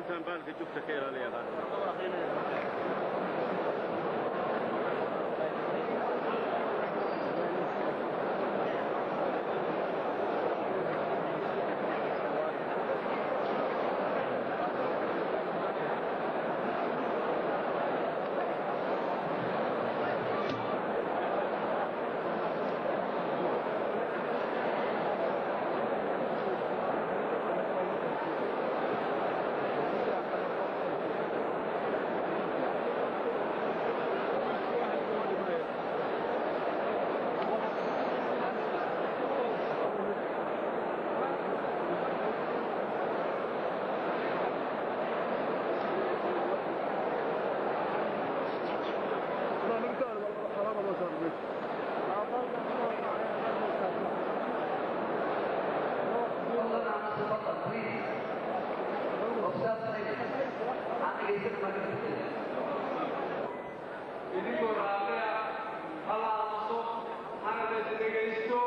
Baabuurtan baalka jugta ka ilaaliya. Idinkoo raalliya hala aamuso hana la dhegaysto.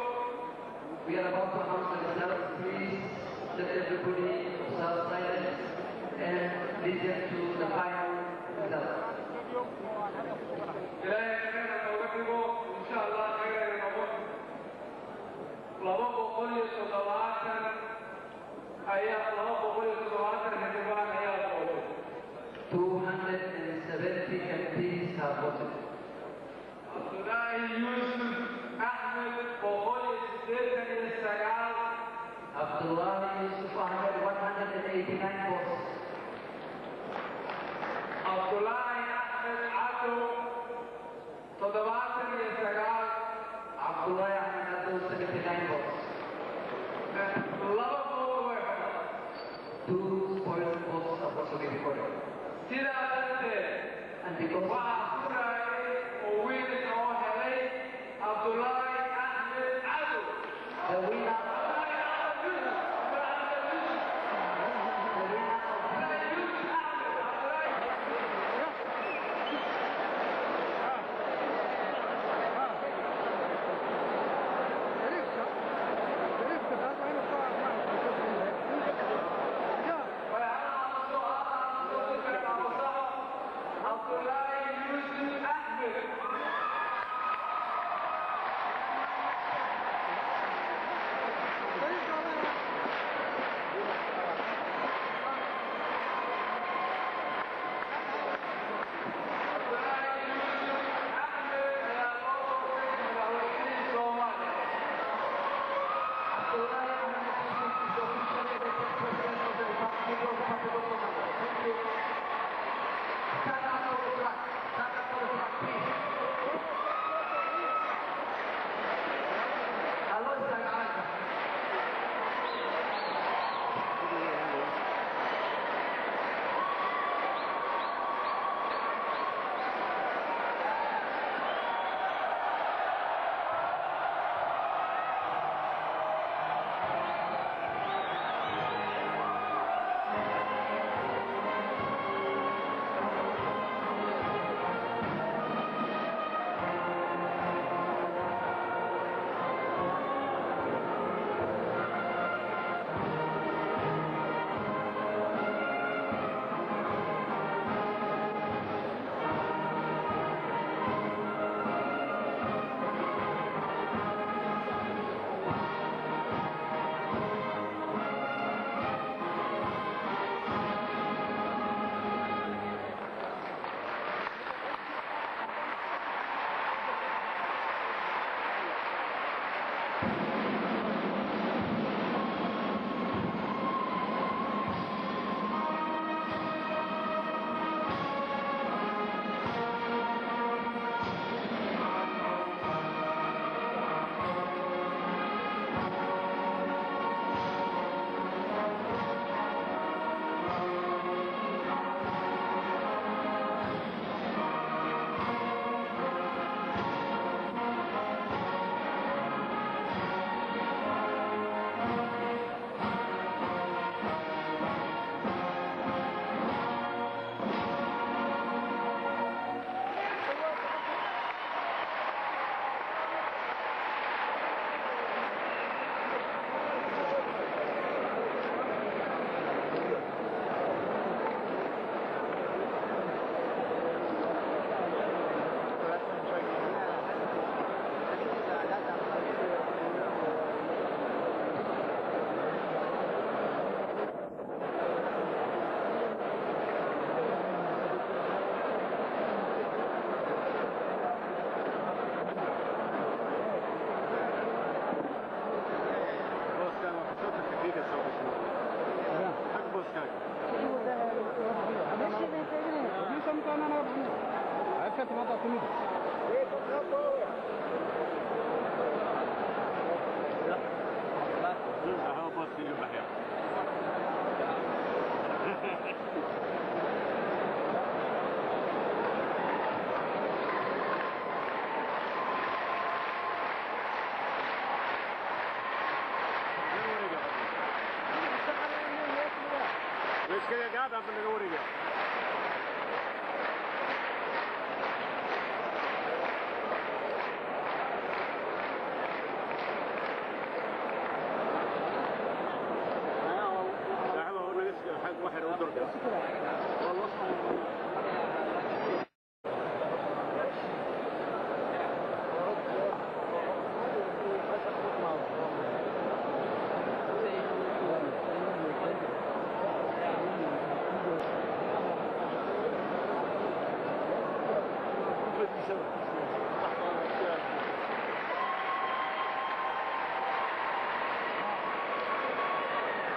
We are about to announce the results. Please let everybody observe silence and listen to the final results. Ilaahay khayr ha nooga dhigo, insha Allah khayr ay noqon. 270 ayaa, 270 xildhibaan ayaa doortay. 270 MPs have voted. Cabdullaahi Yuusuf Axmed 189. Abdullah Yusuf Ahmed, 189 votes. Cabdullaahi Axmed Cadow 79. Abdullah Ahmed Abdul, 79 votes. Laba boqol way xidhan. Two spoiled votes have also been recorded. Sidaa darteed, And because waxaa ku raayay oo wiil oo helay Cabdullaahi Axmed Cadow. The winner, the winner of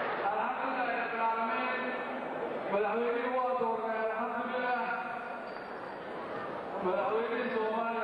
Alxamdulilahi rabbil caalamiin. Madaxweynihii waa doornay, alxamdulilah, madaxweynihii Soomaaliya.